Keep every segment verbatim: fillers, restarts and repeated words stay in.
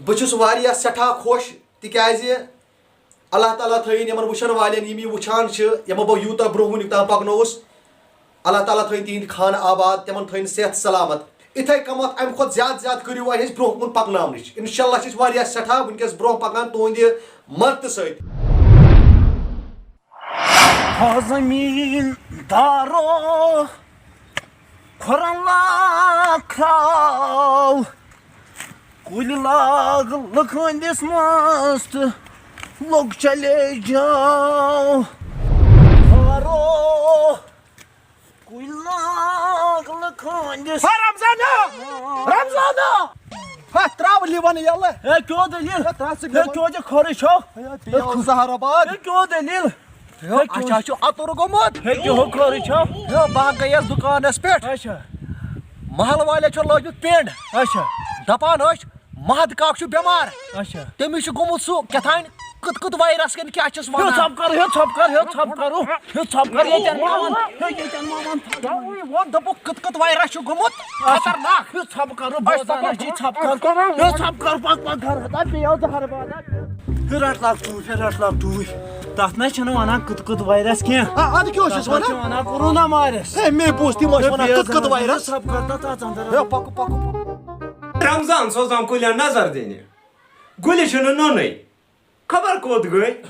بہٕ چھُس واریاہ سٮ۪ٹھاہ خۄش، تِکیٛازِ اللہ تعالیٰ تھٲیِن یِمن وٕچھن والٮ۪ن، یِم یہِ وٕچھان چھِ، یِمو بہٕ یوٗتاہ برونٛہہ وٕنیُک تام پکنووُس، اللہ تعالیٰ تھٲیِن تِہِنٛدۍ خانہٕ آباد، تِمن تھٲیِن صحت سلامت۔ یِتھَے کٔنۍ اَمہِ کھۄتہٕ زیادٕ زیادٕ کٔرِو اَسہِ برونٛہہ کُن پکناونٕچ۔ انشاءاللہ چھِ أسۍ واریاہ سٮ۪ٹھاہ وٕنکیٚس برونٛہہ پکان تُہٕنٛدِ مدتہٕ سۭتۍ۔ ہا زمیٖن دارو، کھۄرن لاکھ تھاو، کُلۍ لاگ لُکہٕ ہٕنٛدِس منٛز تہٕ لوٚگ چلے جاو۔ کھۄرو، کُلۍ لاگ لُکہٕ ہٕنٛدِس۔ ہا رمضانا! رمضانا! ہا تراو لیون یلہٕ۔ ہے، کیٛاہ دٔلیٖل؟ ہے، تراو ژٕ ہے، لیون۔ کیٛاہ چھِ کھۄرٕے چھو؟ ہے، پیٚیو زہر آباد۔ ہے، کیٛاہ دٔلیٖل؟ ہے، اچھا، چھُ اَتُر گوٚمُت۔ ہے، کیٛاہ ہو کھۄرٕے چھو؟ ہے، بہٕ ہا گٔیَس دُکانَس پٮ۪ٹھ۔ اچھا۔ محلہٕ والٮ۪و چھُ لٲجمٕژ پینٛڈ۔ اچھا۔ دَپان ٲسۍ، مہد کاک چھُ بٮ۪مار۔ اچھا۔ تٔمِس چھُ گوٚمُت سُہ کیٛاہ تام کٕت کٕت وایرس کِنہٕ کیٛاہ چھِس ہے، وَنان۔ ژھۄپہٕ کَر، ہے، ژھۄپہٕ کَر، ہے، ژھۄپہٕ کَرو۔ ہے، ژھۄپہٕ کَر، ییٚتٮ۪ن ما وَن۔ ہے، ییٚتٮ۪ن ما وَن۔ وۄنۍ دوٚپُکھ کٕت کٕت وایرس چھُ گوٚمُت اچھا۔ خطرناک۔ ہے، ژھۄپہٕ کَرو، بوزان ہا چھِ، ژھۄپہٕ کَرو۔ ہے، ژھۄپہٕ کَرو، پَکھ، پَکھ، گَرٕ۔ ہے، بیٚیہِ آو زَہر باد۔ ہے، رَٹ لاگ ٹوٗپۍ، ہے، رَٹ لاگ ٹوٗپۍ۔ تَتھ نہ حظ چھِنہٕ وَنان کٕت کٕت وایرس کینٛہہ۔ آ، اَدٕ کیٛاہ اوس تَتھ اَسہِ حظ چھِ وَنان؟ وَنان کورونا وایرس۔ ہے، مے بوٗز تِم ٲسۍ ہے، وَنان بیٚیہِ کٕت کٕت حظ وایرس۔ ژھۄپہٕ کَر تَتھ، تَتھ اَندَر۔ ہے، پَکو، پَکو، پَکو۔ رمضان سوزان کُلٮ۪ن نظر دِنہِ۔ گُلہِ چھُنہٕ نوٚنُے۔ خبر کوٚت گٔے؟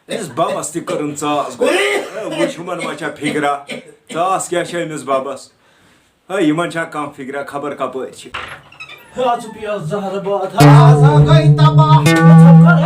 أمِس بَبَس تہِ کٔرٕن ژاس گۄڈٕ۔ ہے، وٕچھ، یِمَن ما چھا فِکرا؟ ژاس کیٛاہ چھےٚ أمِس بَبَس؟ ہے، یِمَن چھا کانٛہہ فِکرا؟ خبر کَپٲرۍ چھِ؟ ہے، ژٕ پیٚیَس زَہرٕ باد۔ آز ہا گٔے تباہ۔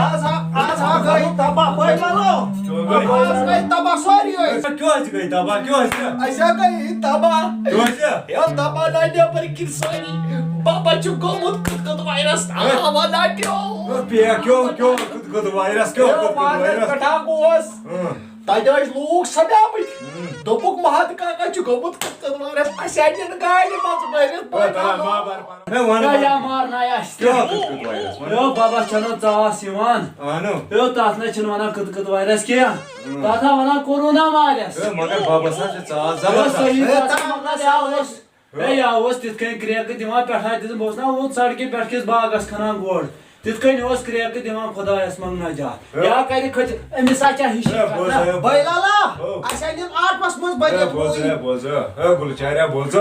آز ہا، آز ہا گٔے تباہ۔ بٲے لالو، آز گٔے تباہ سٲری أسۍ۔ کیٛاہ حظ گٔے تباہ؟ کیٛاہ حظ؟ أسۍ ہا گٔے تباہ۔ کیٛاہ حظ؟ ہے تباہ نہ نیٚبر کِنۍ سٲری۔ بابا چھُ گوٚمُت کٕت کٕت وایرس۔ آ، وَنان پیوٚو۔ ہے، پے، کیٛاہ، کیٛاہ، کٕت کٕت وایرس، کیٛاہ، ہے، کٕت کٕت مارکیٹ وایرس؟ پٮ۪ٹھ ہا گوس۔ اۭں۔ تَتہِ ٲسۍ لوٗکھ سَمیمٕتۍ۔ اۭں۔ دوٚپُکھ، مہد کاکا چھُ گوٚمُت کٕت کٕت وایرس۔ اَسہِ اَنہِ نہٕ گاڑِ منٛز بَرِتھ۔ ہے، تَلہ ما بَر، بَر۔ ہے، وَن، ہے، وَن۔ یا مارنایہِ اَسہِ۔ کیٛاہ کٕت کٕت وایرس؟ وَن۔ ہے، بابا چھَنہٕ ژاس یِوان۔ اَہنو۔ ہے، تَتھ نہ چھِنہٕ وَنان کٕت کٕت وایرس کینٛہہ۔ اۭں۔ تَتھ ہا وَنان کورونا وایرس۔ ہے، مگر بابا سا چھِ ژاس ہے، زبردست۔ صحیح ہے، کَتھ تَتھ مگر ہا اوس۔ ہے، یا اوس تِتھ کٔنۍ کرٛیکہٕ دِوان، پٮ۪ٹھٕ آے دِژٕن، بہٕ اوسُس نا اوٗت سڑکہِ پٮ۪ٹھ کِس باغس کھنان گۄڈ۔ تِتھ کٔنۍ اوس کرٛیکہٕ دِوان، خۄدایس منٛگ نجات۔ ہے۔ یا کرِ کھٔتۍ، أمِس ہا چھا ہِشی ہے، کتھ بوز، نا؟ ہے، بٲے لالا، او۔ اَسہِ ہا نِن آٹوَس منٛز ہے، بٔرِتھ بوز، وُنی۔ ہے، بوز، ہے، گُلہٕ چاریا، بوز۔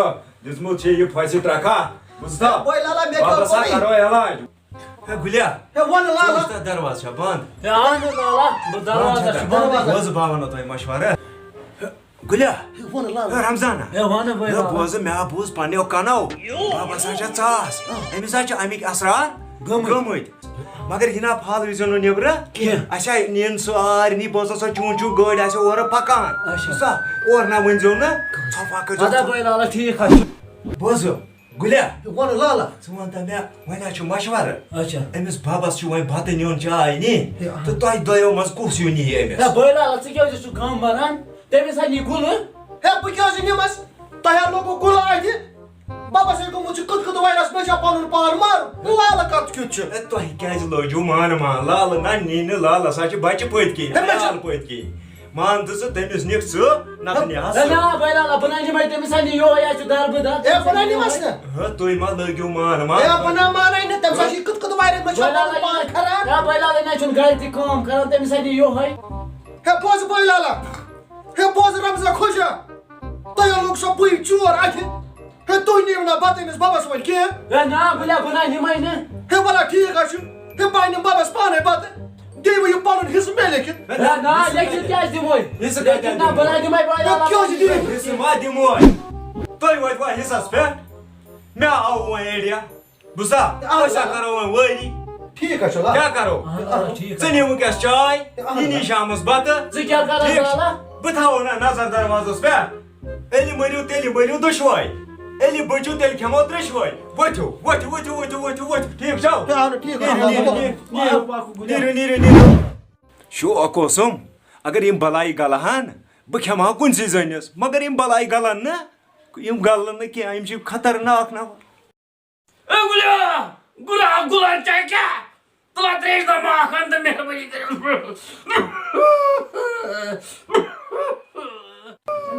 دِژمٕژ چھے یہِ پھَسہِ ترٛکھا، بوٗزتھا؟ ہے، بٲے لالا، مےٚ کیٛاہ بابا سا کوٚرُے؟ کرو علاج۔ ہے، گُلیا، ہے، وَن ژٕ لالا۔ وٕچھ تَتھ دروازٕ چھا بنٛد؟ ہے، اَہَن حظ لالا، بہٕ دروازٕ چھُ بنٛد۔ بوز، بہٕ ہا وَنو تۄہہِ مشورٕ۔ گُلیا۔ ہے، وَن لالا۔ ہے، رمضانا۔ ہے، وَن بٲے ہے، لالا۔ بوز، مےٚ ہا بوٗز پنٛنیو کَنو۔ بابا سا چھےٚ ژاس۔ آ۔ أمِس ہا چھِ اَمِکۍ اَسرار گٔمٕتۍ۔ گٔمٕتۍ۔ مگر یہِ نا پھال وٕچھزیو نہٕ نیٚبرٕ کینٛہہ۔ اَسہِ ہا نِن سُہ آرِ، نی بوزو سۄ چوٗن چوٗن گٲڑۍ آسہِ اورٕ پَکان۔ اچھا۔ بوٗزتھا؟ اورٕ نا ؤنۍزیو نہٕ۔ ژھۄپہٕ ہا کٔرۍزیو اَدا ژھۄپہٕ۔ بٲے لالا، ٹھیٖک حظ چھُ۔ بوزو۔ گُلیا۔ ہے، وَن لالا۔ ژٕ وَن تہٕ مےٚ، وۄنۍ حظ چھُ مشورٕ۔ اچھا۔ أمِس بَبَس چھُ وۄنۍ بَتہٕ نیُن، چاے نِنۍ۔ ہے، اَہَن۔ تہٕ تۄہہِ دۄیو منٛز کُس ہیوٗ نِیہِ أمِس؟ ہے، بٲے لالا، ژٕ کیٛازِ چھُکھ غم بَران؟ تٔمِس ہا نی گُلہٕ۔ ہے، بہٕ کیٛازِ نِمَس؟ تۄہہِ ہا لوٚگوُ گُلہٕ اَتھِ۔ بَبَس ہے گوٚمُت چھُ کٕت کٕت وایرَس، مےٚ چھا پَنُن پان مارُن؟ لالہٕ کَتھ کیُتھ چھُ؟ ہے، تۄہہِ کیٛازِ لٲجِو مان مان؟ لالہٕ نہ نی نہٕ، لالَس ہا چھِ بَچہِ پٔتۍ کِنۍ، ہے، مےٚ چھا عیال پٔتۍ کِنۍ۔ مان تہٕ ژٕ، تٔمِس نِکھ ژٕ، نَتہٕ نِہَس ہے، ژٕ۔ نہ، بٲے لالا، بہٕ نہ نِمَے تٔمِس، ہا نِیہِ یِہوٚے، اَسہِ چھُ دَربٕدَر۔ ہے، بہٕ نہ نِمَس نہٕ۔ ہے، تُہۍ ما لٲگِو مان مان۔ ہے، بہٕ نہ مانَے نہٕ، تٔمِس ہا چھِ کٕت کٕت وایرَس، مےٚ چھا بٲے لالا، پَنُن پان کھَران۔ ہے، بٲے لالا، مےٚ چھُنہٕ گَرِ تہِ کٲم کَران، تٔمِس ہا نِیہِ یِہوٚے۔ ہے، بوز بٲے لالا۔ ہے، بوز رمضان خۄجا۔ تۄہہِ لوٚگ سۄ بٕے چور اَتھِ۔ ہے، تُہۍ نِیِو نہ بَتہٕ أمِس بَبَس وۄنۍ کینٛہہ۔ ہے، نہ، بہٕ نہ، بہٕ نہ نِمَے نہٕ۔ ہے، وَلہ ٹھیٖک حظ چھُ۔ ہے، بہٕ نِمہٕ بَبَس پانَے بَتہٕ۔ دِیِو یہِ پَنُن حِصہٕ مےٚ لیکھِتھ۔ ہے، نہ، لیکھِتھ کیٛازِ دِمَے؟ حِصہٕ لیکھِتھ کَتہِ نہ، دِمو؟ بہٕ نہ دِمَے بٲے ہے، لالا۔ کیٛازِ دِیِو؟ حِصہٕ ما دِمو؟ تُہۍ وٲتۍ وۄنۍ حِصَس پٮ۪ٹھ؟ مےٚ آو وۄنۍ idea۔ بوٗزتھا؟ اہن أسۍ ہا سا۔ کَرو وۄنۍ وٲری۔ ٹھیٖک حظ چھُ، لا۔ کیٛاہ کَرو؟ اہن حظ، ٹھیٖک ژٕ حظ۔ نِمہٕ وٕنکیٚس چاے، اہن یہِ نی حظ۔ شامَس بَتہٕ۔ ژٕ کیٛاہ کَرَس، ٹھیٖک چھُ؟ لالا؟ بہٕ تھاوو نہ نظر دروازَس پٮ۪ٹھ۔ ییٚلہِ مٔرِو، تیٚلہِ مٔرِو دُشوَے۔ ییٚلہِ بٔچِو، تیٚلہِ کھٮ۪مو ترٛٮ۪شوَے۔ ؤتھِو، ؤتھِو، ؤتھِو۔ ٹھیٖک چھو؟ ہے، اہن حظ، ٹھیٖک حظ۔ نیٖرِو، نیٖرِو، نیٖرِو۔ نیٖرِو، نیٖرِو، نیٖرِو۔ شوق اوسُم، اگر یِم بَلایہِ گَلہٕ ہَن، بہٕ کھٮ۪مہٕ ہا کُنسٕے زٔنِس۔ مگر یِم بَلایہِ گَلَن نہٕ، یِم گَلَن نہٕ کینٛہہ، یِم چھِ خطرناک نفر۔ اے گُلیا، گُلا، گُلا، چاے کیٛاہ؟ تُلا ترٛیش دَما اَکھ اَن تہٕ مہربٲنی کٔرِتھ۔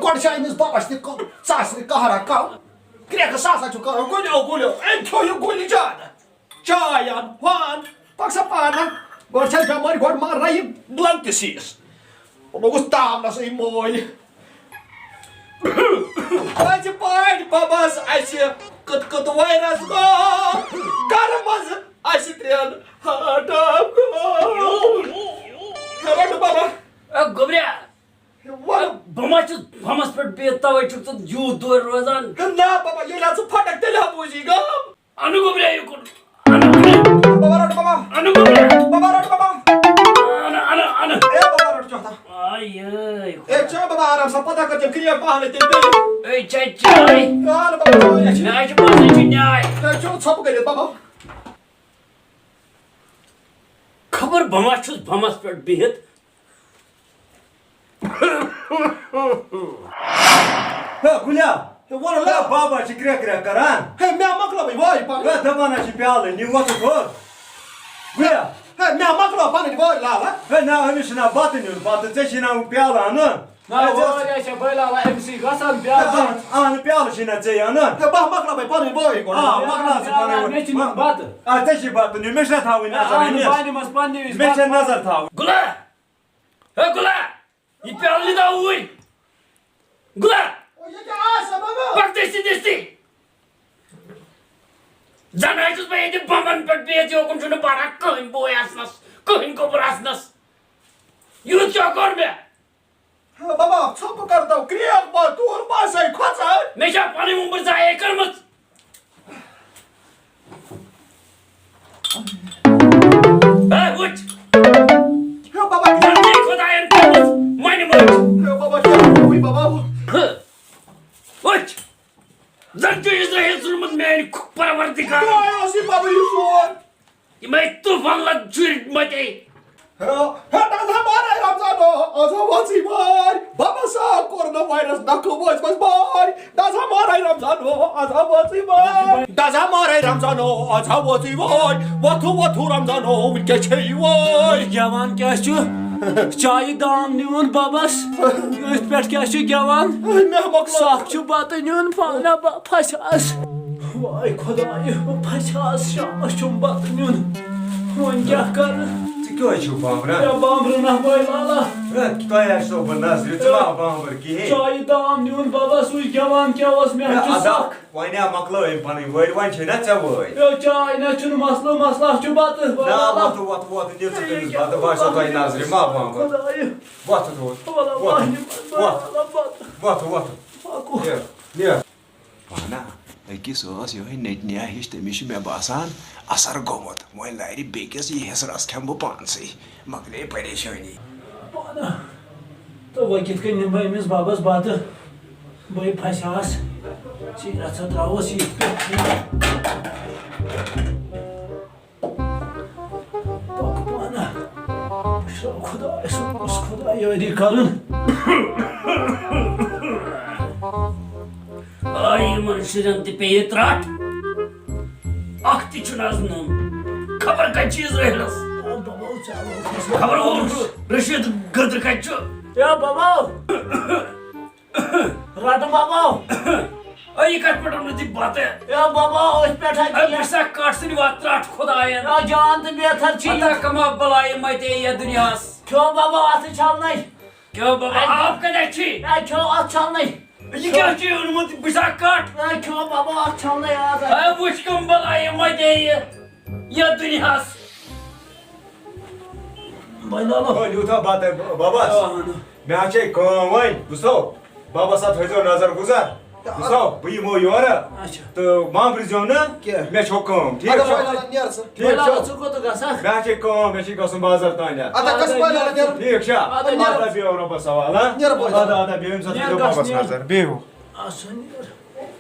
گۄڈٕ چھِ أمِس بَبَس تہِ کَم، ژاسنہِ قہرا کَم۔ کرٛٮ۪کہٕ سا ہسا چھُ کَران گُلیو، گُلیو۔ أمۍ کھیوٚو یہِ گُلہِ چا۔ چاے اَن، ہُہ اَن، پَک سا پانہٕ۔ گۄڈٕ چھَس بٮ۪مٲرۍ، گۄڈٕ مارنہ یہِ بُلَنٛد تہِ سیٖس۔ بہٕ گوٚژھ تاونَسٕے مٲلۍ۔ اَسہِ پٲٹھۍ بَبَس اَسہِ کٕت کٕت وایرَس گوٚو۔ گَرٕ منٛزٕ اَسہِ ترٛٮ۪ن ہاٹا گوٚو۔ رَٹہٕ بَبا۔ اے گوٚبریا، وَلہٕ۔ بہٕ ما چھُس بَمَس پٮ۪ٹھ بِہِتھ، تَوَے چھُکھ ژٕ یوٗت دوٗرِ روزان؟ ہے نا بَبا، ییٚلہِ ہا ژٕ پھٹَکھ، تیٚلہِ ہا بوٗزی گام۔ اَنہٕ گوٚبریا یہِ کوٚر۔ اَنہٕ، اَنہٕ۔ بَبا رَٹہٕ بَبا۔ اَنہٕ گوٚبریا۔ بَبا رَٹہٕ بَبا۔ اَنہٕ، اَنہٕ، اَنہٕ۔ اے بَبا رَٹہٕ چۄتھا۔ آے، یے۔ اے چا بَبا آرام سان، پَتہ کٔرۍ تٔمۍ کِرٛیَکھ پانَے تٔمۍ بیٚیہِ۔ اے چا چاے۔ اَنہٕ بَبا چاے اَسہِ۔ مےٚ حظ چھُ باسان یہِ چھُ نیاے۔ اے چا ژھۄپہٕ کٔرِتھ بَبا۔ خبر بہٕ ما چھُس بَمَس پٮ۪ٹھ بِہِتھ۔ ہے گُلیا، ہے وَلہٕ ہے لا۔ بابا چھِ کرٛٮ۪کھ کرٛٮ۪کھ کران۔ ہے مےٚ مۄکلٲوٕے وٲے پَنٕنۍ۔ ہے دَپان ہا چھِ پیالہٕ نِو وۄتھُکھ ہو۔ گُلیا۔ ہے مےٚ مۄکلٲو پَنٕنۍ وٲے لالا۔ ہے نہ، أمِس چھُنہ بَتہٕ نیُن، بَتہٕ، ژےٚ چھِی نہ وۄنۍ پیالہٕ اَنُن۔ نہ، ہے ژےٚ وٲے ہا چھےٚ بٔلۍ لالا أمۍ سٕے گژھان ہے، پیالہٕ۔ اَہَن، اَہَن، پیالہٕ چھِی نہ ژےٚ اَنُن۔ ہے بہٕ ہا مۄکلاوَے پَنٕنۍ وٲے گۄڈٕ۔ آ، مۄکلاو ژٕ پَنٕنۍ وٲے۔ مےٚ چھِ نِنۍ بَتہٕ۔ آ، ژےٚ چھِی بَتہٕ نیُن، مےٚ چھِنہ تھاوٕنۍ نظر اَہَن، أمِس۔ بانہِ منٛز پَننہِ وِزِ مےٚ چھےٚ بَتہٕ۔ نظر تھاوٕنۍ۔ گُلا۔ ہے گُلا، یہِ پیالہٕ نہِ دا اوٗرۍ۔ گُلا، او، یہِ کیٛاہ آسہِ، بابا؟ پَک دٔستی دٔستی۔ زَن حظ چھُس بہٕ ییٚتہِ بَمبَن پٮ۪ٹھ بِہِتھ، یوکُن چھُنہٕ بَڑان کٕہٕنۍ بوے اَژنَس، کٕہٕنۍ گوٚبُر اَژنَس۔ یوٗت کیٛاہ کوٚر مےٚ؟ ہے بابا، ژھۄپہٕ کَر تو، کرٛیک ما، دوٗر ما آسَے کھۄژان؟ مےٚ چھا پَنٕنۍ عُمر ضایع کٔرمٕژ؟ ہے، وٕچھ۔ ہے بابا، جلدی خۄدایَن کٔرمٕژ منہِ منٛز۔ ہے بابا، کیٛاہ گوٚوُے بابا؟ ہہ۔ وٕچھ۔ زَن چھُ اِسرائیل ژھُنمُت میٛانہِ خۄ-، پروردِگار۔ کیٛاہ اوس یہِ بابا یہِ سون؟ یِمَے طوٗفان لَگ شُرۍ مَتے۔ ہے، ہے، دَزٕ ہا مارے رمضانو، آز ہا وٲژٕے وٲرۍ۔ بابا صٲب، کورونا وایرس نکھٕ وٲژمَس بارۍ۔ دَزٕ ہا مارے رمضانو، آز ہا وٲژٕے وٲرۍ۔ دَزٕ ہا مارے رمضانو، آز ہا وٲژٕے وٲرۍ۔ وۄتھو، وۄتھو رمضانو، وٕنکیٚس چھے یہِ وٲرۍ۔ جوان کیٛاہ چھُ؟ چایہِ دام نیوٗن بَبَس۔ أتھۍ پٮ۪ٹھ کیٛاہ چھُ گٮ۪وان؟ ہے، مےٚ مۄکلٲو۔ سَکھ چھُ بَتہٕ نیوٗن پانہ بَب۔ پھسیاس۔ واے خۄدایہِ، بہٕ پھسیاس، شامس چھُم بتہٕ نیُن۔ وۄنۍ کیٛاہ کرٕ؟ ژٕ کیٛازِ چھُکھ بامبران؟ ہے بامبرٕ نہ بٲے لالا۔ ہے، تۄہہِ آسہِ سو بہٕ نظرِ، ژٕ ما بامبر کِہیٖنۍ۔ چایہِ دام نیُن ببس، وٕچھ گٮ۪وان کیٛاہ اوس، مےٚ ہے، چھُ ادا، سکھ۔ وۄنۍ ہا مۄکلٲو أمۍ پنٕنۍ وٲرۍ، وۄنۍ چھے نہ ژےٚ وٲرۍ۔ ہے، چاے نہ چھُنہٕ مسلہٕ، مسلہٕ چھُ بتہٕ، بٲے نہ، لالا۔ وۄتھ، وۄتھ، وۄتھ، نیر ژٕ تٔمِس بتہٕ، بہٕ آسو تۄہہِ نظرِ، ما بامبر۔ خۄدایہِ۔ وۄتھ، وۄتھ، وۄتھ، وۄتھ، وۄتھ، وۄتھ۔ پاکو۔ نیر، نیر۔ پانہ أکِس ٲس یِہوٚے نٔٹنیا ہِش، تٔمِس چھُ مےٚ باسان اثر گوٚمُت۔ وۄنۍ لارِ بیٚکِس یہِ حِصہٕ رَژھ کھٮ۪مہٕ بہٕ پانسٕے، مۄکلے پریشٲنی۔ پانہ۔ تہٕ وۄنۍ کِتھ کٔنۍ نِمہٕ بہٕ أمِس بَبَس بَتہٕ؟ بٔے پھَسیٛاس۔ سیٖرَتھ سا ترٛاووس یِتھ پٲٹھۍ۔ پَکھ پانہ۔ وٕچھ سا خۄداے سُنٛد اوس خۄدا یٲری کَرُن۔ آے یِمَن شُرٮ۪ن تہِ پیٚیہِ ترٛٹھ۔ اَکھ تہِ چھُنہٕ آز نوٚن۔ خبر کَتہِ چھِ اِسرٲیلَس؟ آ، بَبو، ژےٚ آو خبر اوس رشیٖد گٔدٕر کَتہِ چھُ؟ یا بَبو۔ رٹہٕ بابا۔ اے، یہِ کتھ پٮ۪ٹھ اوٚنُتھ یہِ بتہٕ؟ یا بابا، أتھۍ پٮ۪ٹھ ہا اے، چھِ بہٕ چھُسا کٹھ سٕنٛدِ وتھ ترٹھ خۄداین۔ یا جان تہٕ بیتھر چھِ یہِ۔ ہتا کما بلایہِ متے یتھ دُنیاہس۔ کھیو بابا، اتھٕ چھلنَے۔ کیٛاہ بابا، اے، آب کتہِ چھِ؟ اے، کھیو اتھ چھلنَے۔ یہِ کیٛاہ چھُ اوٚنمُت؟ بہٕ چھُسا کٹھ؟ اے، کھیو بابا، اتھ چھلنَے آز۔ اے، وٕچھ کم بلایہِ متے یہِ، یتھ دُنیاہس۔ وۄنۍ لالو۔ وۄنۍ یوٗتاہ بتہٕ ببس۔ آ، اہن۔ مےٚ حظ چھے کٲم وۄنۍ، بوٗزتھو؟ ببس اَتھ تھٲیزیو نظر گُزر۔ بوٗزتھو؟ بہٕ یِمو یورٕ۔ اچھا۔ تہٕ مامرِزیو نہٕ۔ کینٛہہ۔ مےٚ چھو کٲم، ٹھیٖک اَدٕ چھا؟ وۄنۍ لالو نیر ژٕ۔ ٹھیٖک وۄنۍ لالو چھا؟ ژٕ کوٚت گژھکھ؟ مےٚ حظ چھے کٲم، مےٚ چھے گژھُن بازر تام۔ اَدٕ گژھ وۄنۍ لالو نیر۔ ٹھیٖک چھا؟ اَدٕ نیر۔ اَدٕ بیٚہو رۄبَس حوالہٕ، ہا؟ نیر بوزا۔ اَدٕ، اَدٕ بیٚہو أمِس نیر اَتھ گژھ رۄبَس نیر۔ نظر، بیٚہو۔ آ، سا نیر۔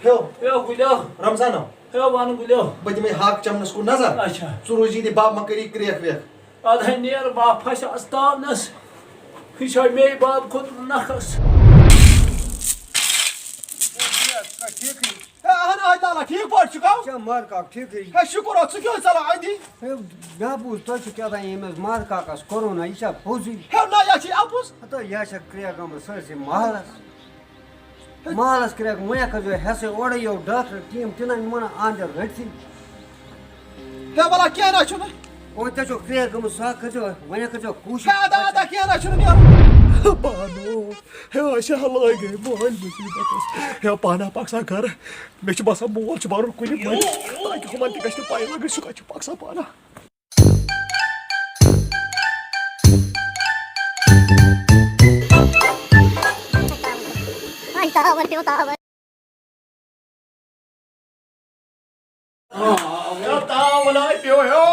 ہیو۔ ہیو گُلٮ۪و۔ رمضانو۔ ہیو وَن گُلٮ۪و۔ بہٕ دِمَے ہاکہٕ چمنَس کُن نظر۔ اچھا۔ ژٕ روٗزی نہٕ باب مہ کٔری کرٛیکھ ویکھ۔ اَدٕ ہے نیر باب پھسیٛاس تاونَس۔ یہِ چھا مے باب کھوٚتمُت نَکھَس۔ ٹھیٖکٕے۔ ہے، اہن آے تعالیٰ، ٹھیٖک پٲٹھۍ چھُکھا؟ چھا مہر کاک ٹھیٖکٕے؟ ہے، شُکُر حظ، ژٕ کیٛاہ حظ ژَلان اَندی؟ ہے، مےٚ بوٗز تۄہہِ چھُو کیٛاہ تام ییٚمِس مہر کاکَس کورونا، یہِ چھا پوٚزُے؟ ہے، نہ، یہِ ہا چھِ اَپُز۔ ہَتو، یہِ ہا چھےٚ کرٛیک گٔمٕژ سٲرسٕے محلَس۔ محلس کرٛٮ۪کھ مُیَکھ حظ یہِ ہٮ۪سٕے اورَے یو ڈاکٹر ٹیٖم تِنَن مَنہ آنٛدٮ۪ر رٔٹتھٕے۔ ہے وَلہ کینٛہہ نہ چھُنہٕ۔ وۄنۍ تہِ چھو کرٛیک گٔمٕژ، سۄ کٔرۍزیو، وۄنۍ کٔرۍزیو کوٗشِش۔ ہے اَدٕ، اَدٕ، کینٛہہ نہ چھُنہٕ نیرُن۔ بانو، ہے أسۍ ہلٲے گٔے مٲلۍ مُصیٖبتس۔ ہے پانہ پکھ سا گرٕ۔ مےٚ چھُ باسان مول چھُ مَرُن کُنہِ پٲٹھۍ، تاکہِ ہُمن تہِ گژھِ نہٕ پَے لَگٕنۍ سُہ کَتہِ چھُ، پکھ سا پانہ۔ وۄنۍ تاوَن پیوٚو تاوَن۔ ہے تاو وَلاے پیوٚو ہیو۔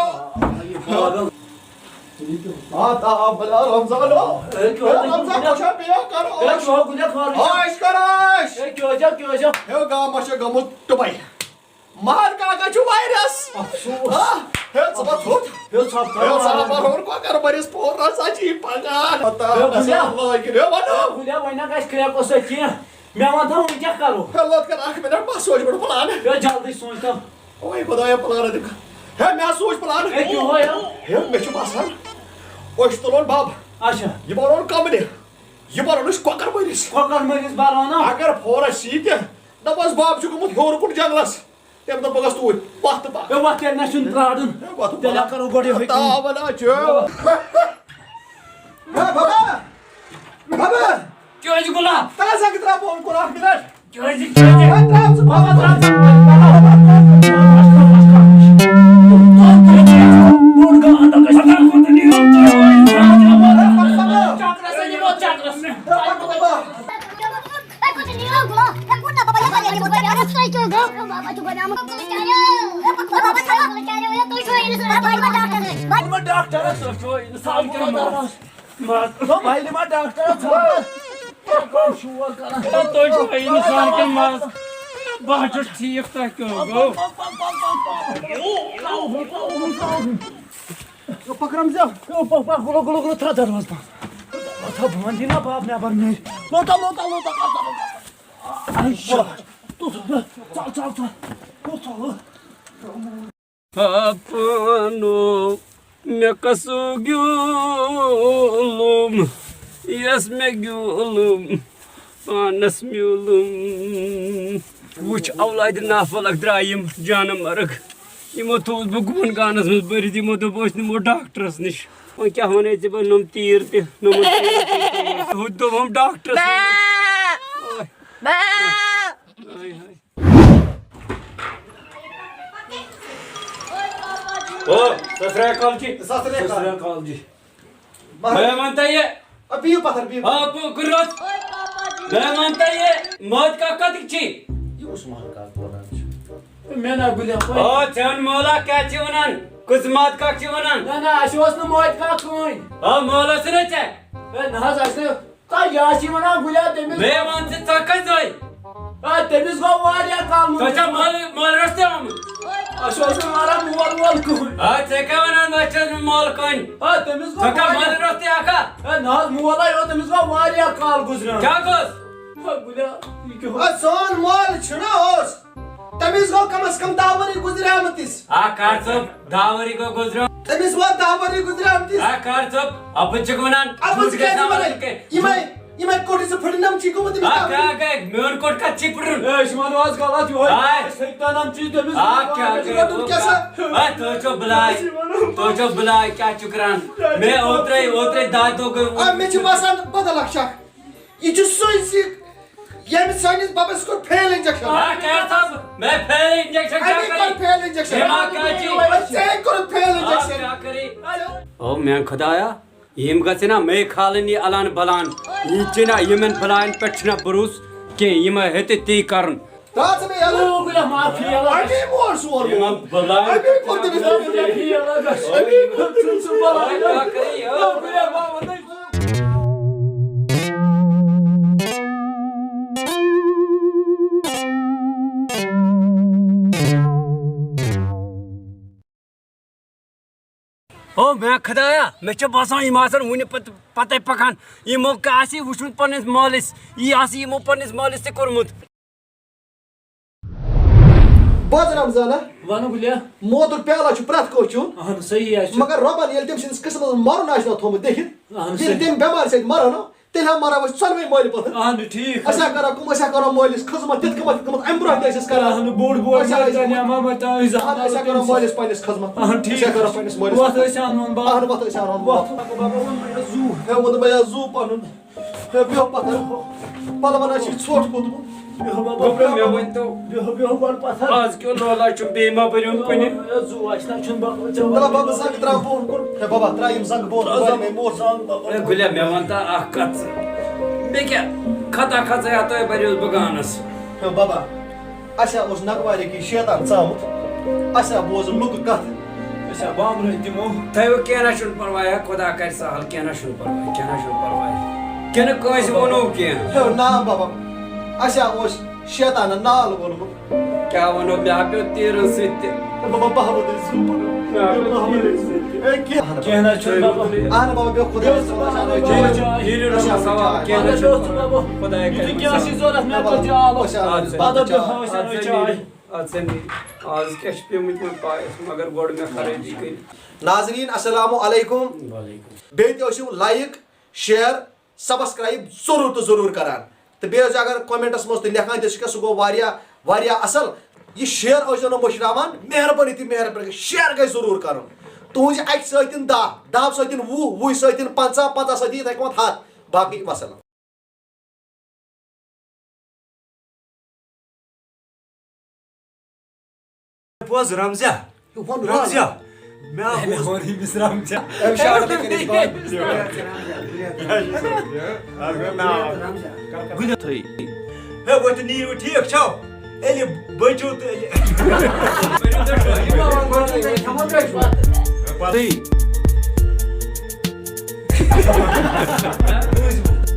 آ تاو وَلا رمضانو۔ ہے رمضان کیٛاہ چھا پیٚیہِ کرو؟ ہے کیٛاہ گُلیا خارج؟ عٲش کر عٲش۔ ہے کیٛاہ چھا، کیٛاہ چھا؟ ہیو گامس چھُ گوٚمُت ٹُبے۔ مہر کاکا چھُ وایرس۔ افسوس۔ آ، ہے ژٕ ما ژھوٚٹ؟ ہے ژھۄپہٕ کر ہے ژٕ ما وایرس۔ پَرُن کۄکر بٔرِس پوٚر رَژھ ژَتجی پَکان۔ ہے گُلیا۔ ہے وَنو۔ گُلیا وۄنۍ نہ گژھِ کرٛیکو سۭتۍ کینٛہہ۔ مےٚ وَن تہٕ وۄنۍ کیٛاہ کَرو؟ ہے لوٚت کر اَکھ مِنٹ، بہٕ سونٛچہٕ گۄڈٕ پٕلان۔ ہے جلدی سونٛچ تو۔ اوے خۄدایا، پٕلان دِ۔ ہے مےٚ حظ سوٗنٛچ پٕلان۔ ہے کیٛاہ ہو یہِ؟ ہے مےٚ چھُ باسان، أسۍ تُلون بَب۔ اچھا۔ یہِ بَرون کَمرِ۔ یہِ بَرون أسۍ کۄکَر مٔرِس۔ کۄکَر مٔرِس بَرون نا۔ اگر فورس یی تہِ، دَپَس بَب چھُ گوٚمُت ہیوٚر کُن جنٛگلَس۔ تٔمۍ دوٚپ، بہٕ گژھٕ توٗرۍ۔ وۄتھ تہٕ پَکھ۔ ہے وۄتھ، تیٚلہِ نہ چھُنہٕ پرٛارُن۔ ہے وۄتھ تہٕ تیٚلہِ پَکھ۔ کَرو گۄڈٕ یِہوٚے کٲم۔ تاوَل ہا چھُ۔ ہے بَبا۔ بَبا۔ کیٛازِ گُلاب؟ تَلہٕ سا کہِ ترٛاو بہٕ اوٚن کُن اَکھ مِنَٹ۔ کیٛازِ، کیٛازِ؟ ہے ترٛاو ژٕ بَبا، ترٛاو ژٕ۔ بوٚڑ گانٛدَکھ گژھِ۔ چکرَس نِمو، چکرَس۔ ہے بَبا۔ Doctor, doctor. تُہۍ چھِو اِنسان کِنہٕ ماز؟ بہٕ حظ چھُس ٹھیٖک، تۄہہِ کیٛاہ گوٚو؟ پکھ رمزیا۔ پکھ، پکھ، گُلو، گُلو، گُلو، تھاو دروازٕ بنٛد۔ تھاو بنٛد، یہِ نا باب نٮ۪بر نیرِ۔ لوٹا، لوٹا، لوٹا، لوٹا، لوٹا۔ اچھا۔ ژل، ژل، ژل۔ ژل۔ پانو مےٚ کسو گیوٗلُم، یس مےٚ گیوٗلُم، پانس میوٗلُم۔ وٕچھ اولادِ نافلک درٛاے یِم جانہٕ مرگ۔ یِمو تھوٚوُس بہٕ گُپن گانس منٛز بٔرِتھ، یِمو دوٚپ أسۍ نِمو ڈاکٹرس نِش۔ وۄنۍ کیٛاہ وَنے ژےٚ بہٕ نوٚم تیٖر تہِ، نوٚمُت تیٖر تہِ۔ ہُتہِ دوٚپہم ڈاکٹرس نِش۔ ہاے ہاے۔ او، سسرے کال جی۔ سسرے کال۔ سسرے کال جی۔ مہر-، مےٚ وَن تہٕ یہِ۔ آ، بِہِو پَتھر، بِہِو۔ آ، بہٕ کُنہِ رَژھ۔ مےٚ وَن تہٕ یہِ، مٲدۍ کاک کَتِکۍ چھی؟ یہِ اوس مہر کاک وَنان چھُ۔ مےٚ نا گُلیا پَے۔ آ، چون مولا کیٛاہ چھِ وَنان؟ کُس مٲدۍ کاک چھِ وَنان؟ نہ، نہ، اَسہِ اوس نہٕ مٲدۍ کاک کٕہٕنۍ۔ آ، مولا چھُنہ ژےٚ؟ ہے، نہ حظ، اَسہِ نہٕ۔ تۄہہِ یہِ حظ چھِ وَنان گُلیا تٔمِس۔ مےٚ وَن ژٕ، ژٕ کَتہِ ٲے؟ آ، تٔمِس گوٚو واریاہ کال ژٕ چھا مٲلہٕ، مٲلہٕ رَژھ تہِ آمُت؟ اَسہِ اوس نہٕ ماران مول وول کٕہٕنۍ۔ آ، ژےٚ کیٛاہ وَنان، مےٚ چھِ مٲلہٕ کٕہٕنۍ؟ آ، تٔمِس گوٚو ژٕ چھا واریاہ مٲلہٕ رَژھ تہِ اَکھا؟ ہے، نہ حظ، مول ہا یوت، تٔمِس گوٚو واریاہ کال گُزریومُت۔ کیٛاہ گوٚژھ؟ ہے، گُلیا، یہِ کیٛاہ اوس؟ آ، سون مول چھُنہ اوس، تٔمِس گوٚو کم از کم دَہ ؤری گُزریمٕتِس۔ آ، کر ژٕ، دَہ ؤری گوٚو گُزریومُت۔ تٔمِس ووت دَہ ؤری گُزریمتِس۔ آ، کر ژٕ، اَپُز چھِکھ وَنان، اَپُز جھوٗٹ کیٛازِ گژھِ وَنان؟ یِمَے، یِمَے کوٚٹھۍ زٕ پھٕٹنَم چھی گوٚمُت تٔمِس آ، دَہ ؤری۔ کیٛاہ گٔے؟ میون کوٚٹ کَتھ چھی پھٕٹرُن؟ ہے، أسۍ وَنو آز غلط یِہوٚے۔ آ۔ أسۍ ہیٚکۍ تَنَم چھی تٔمِس آ، کیٛاہ گٔے؟ رَٹُن کیٛاہ سا؟ آ، تُہۍ چھِو بَلاے۔ أسۍ وَنو۔ تُہۍ چھِو بَلاے، کیٛاہ چھِو کَران؟ مےٚ اوترَے، اوترَے دَہ دۄہ گٔے۔ آ، مےٚ چھِ باسان بدل اَکھ چھِ اَکھ۔ یہِ چھُ سُے زِ ییٚمۍ سٲنِس بَبَس کوٚر fail injection۔ آ، کیٛاہ ژٕ؟ مےٚ fail injection کیٛاہ اَمی کَرِ؟ کوٚر fail injection۔ مےٚ ما کَرِ یہِ؟ ژےٚ کوٚرُتھ fail آ، injection۔ کیٛاہ کَرِ؟ او میٛانہِ خۄدایا، یِم گژھِ نا مے کھالٕنۍ یہِ اَلان بَلان۔ یہِ چھِ نا یِمَن بَلایَن پٮ۪ٹھ چھُنہ بروسہٕ کینٛہہ، یِم ہیٚتہِ تی کَرُن۔ تَتھ ژٕ مےٚ یَلہٕ۔ او، گُلیا، معافی، یَلہٕ۔ اَمی مور سون یِمَن مول۔ بَلایَن اَمی کوٚر تٔمِس۔ معافی، یَلہٕ۔ اَمی کوٚر تٔمِس۔ بَلاے کَرِ یہِ۔ او، گُلیا، بابا، نٔے۔ او میٛانہِ خۄدایا، مےٚ چھُ باسان، یِم آسَن وُنہِ پَتہٕ، پَتَے پَکان۔ یِمو کیٛاہ آسہِ وُچھمُت پَنٕنِس مٲلِس، یی آسہِ یِمو پَنٕنِس مٲلِس تہِ کوٚرمُت۔ بوز رمضانا۔ وَن گُلیا۔ موتُک پیالہ چھُ پرٛٮ۪تھ کٲنٛسہِ چیوٚن۔ اَہَن، صحیح حظ چھُ۔ مگر رۄبَن ییٚلہِ تٔمۍ سٕنٛدِس قٕسمَتَس منٛز مَرُن آسہِ نا تھوٚومُت لیکھِتھ، اَہَن، تیٚلہِ صحیح۔ تَمہِ بٮ۪مارِ سۭتۍ مَرو نا، تیٚلہِ ہا مَرو أسۍ ژۄنوَے مٲلۍ پٲٹھۍ۔ اہن ٹھیٖک۔ أسۍ ہا کَرو کٲم، أسۍ ہا کَرو مٲلِس خدمت، تِتھ کٔنۍ، تِتھ کٔنۍ اَمہِ برونٛہہ تہِ ٲسۍ أسۍ کَران۔ اہن بوٚڑ بوے أسۍ ہا مٲلۍ ٲسۍ تانۍ یا ماما تانۍ أسۍ اہن، أسۍ ہا کَرو مٲلِس پنٛنِس خدمت۔ اہن ٹھیٖک۔ أسۍ ہا کَرو پنٛنِس مٲلِس وَتھ ٲسۍ اَنوُن بَب۔ اہن وَتھ ٲسۍ اَنوُن۔ وَتھ۔ بَبا ووٚن مےٚ زُو۔ ہے ووٚن مےٚ زُو پَنُن۔ ہے بیٚہو پَتھَر۔ پَلوَن ہا چھِ ژھۄٹھ کھوٚتمُت۔ بیٚہو بَبا، گوٚبرا، مےٚ ؤنۍ تو۔ بیٚہو، بیٚہو گۄڈٕ پَتھَر۔ آز کیٛاہ لولہ چھُ، بیٚیہِ ما بٔرِو کُنہِ؟ زُو آسہِ نا چھُنہٕ بَبا، ژےٚ ترٛاو بَبا زَنٛگ، ترٛاو بۄن کُن۔ ہے بَبا، ترٛاو یِم زَنٛگ بۄن، ترٛاو بہٕ زَنٛگ۔ دِمَے موزٕ۔ زَنٛگ بَبا۔ ہے گُلیا، مےٚ وَن تہٕ اَکھ کَتھ ژٕ۔ مےٚ کیٛاہ خطا کھژے اَتھ تۄہہِ بَریوس بہٕ گانَس؟ ہے بَبا، اَسہِ ہا اوس نَگوارِ کِنۍ شیطان ژامُت۔ اَسہِ ہا بوزٕ لُکہٕ کَتھٕ۔ أسۍ ہا بامبرٕنۍ تِمو۔ تھٲیِو، کینٛہہ نہ چھُنہٕ پَرواے، خۄدا کَرِ سہل، کینٛہہ نہ چھُنہٕ پَرواے، کینٛہہ نہ چھُنہٕ پَرواے۔ کِنہٕ کٲنٛسہِ ووٚنوُ کینٛہہ؟ ہے نا بَبا، اَسہِ ہا اوس شیطانَن نال ووٚنمُت۔ کیٛاہ وَنو، مےٚ ہا پیوٚو تیٖرَن سۭتۍ تہِ۔ ہے بَبا، بہٕ ہا وَنہٕ تۄہہِ زُو پَنُن۔ مےٚ ہا پیوٚو تیٖرَن سۭتۍ تہِ۔ ہے کینٛہہ۔ کینٛہہ نہ چھُنہٕ بَبا۔ اَہَن بَبا، بیٚہہ خۄدایَس حوالہٕ، اَہَن بَبا۔ کینٛہہ نہ چھُنہٕ سوال، کینٛہہ نہ چھُنہٕ پَرواے۔ خۄداے کَرِ یُتھُے کینٛہہ آسہِ ضوٚرَتھ، مےٚ تُل زِ آلُک۔ اَدٕ سا، اَدٕ سا، اَدٕ سا، اَدٕ سا، اَدٕ سا، اَدٕ سا۔ آز کیٛاہ چھِ پیٚمٕتۍ وۄنۍ پایَس، مگر گۄڈٕ مےٚ خرٲبی کٔرِتھ۔ ناظریٖن، السلام علیکم۔ وعلیکم۔ بیٚیہِ تہِ ٲسِو like، share، subscribe ضروٗر تہٕ ضروٗر کران۔ تہٕ بیٚیہِ ٲسۍ اگر commentس منٛز تُہۍ لیکھان تہِ چھِو کینٛہہ، سُہ گوٚو واریاہ، واریاہ اَصٕل۔ یہِ share ٲسۍزیو نہٕ مٔشراوان، مہربٲنی تہٕ مہربٲنی، share گژھِ ضروٗر کرُن۔ تُہٕنٛزِ اَکہِ سۭتۍ دَہ، دَہ سۭتۍ وُہ، وُہ سۭتۍ پنٛژاہ، پنٛژاہ سۭتۍ یِتھَے کٔنۍ ہَتھ۔ باقٕے وَسَلام۔ بوز رمزیا۔ یہِ وَن رمزیا۔ مےٚ ہا ہے، مےٚ بوز۔ ووٚن أمِس رمزیا۔ أمۍ شاٹ تہِ کٔرِتھ بنٛد۔ اَتھ گوٚو ناو۔ گُلہِ تھٲے۔ ہے، وۄنۍ تہِ نیٖرِو ٹھیٖک چھو؟ ییٚلہِ بٔچِو تہٕ ییٚلہِ۔ تھٲے۔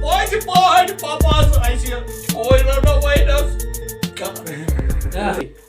پوزِ پٲٹھۍ پپاس اَسہِ کورِ رٹو وۄنۍ۔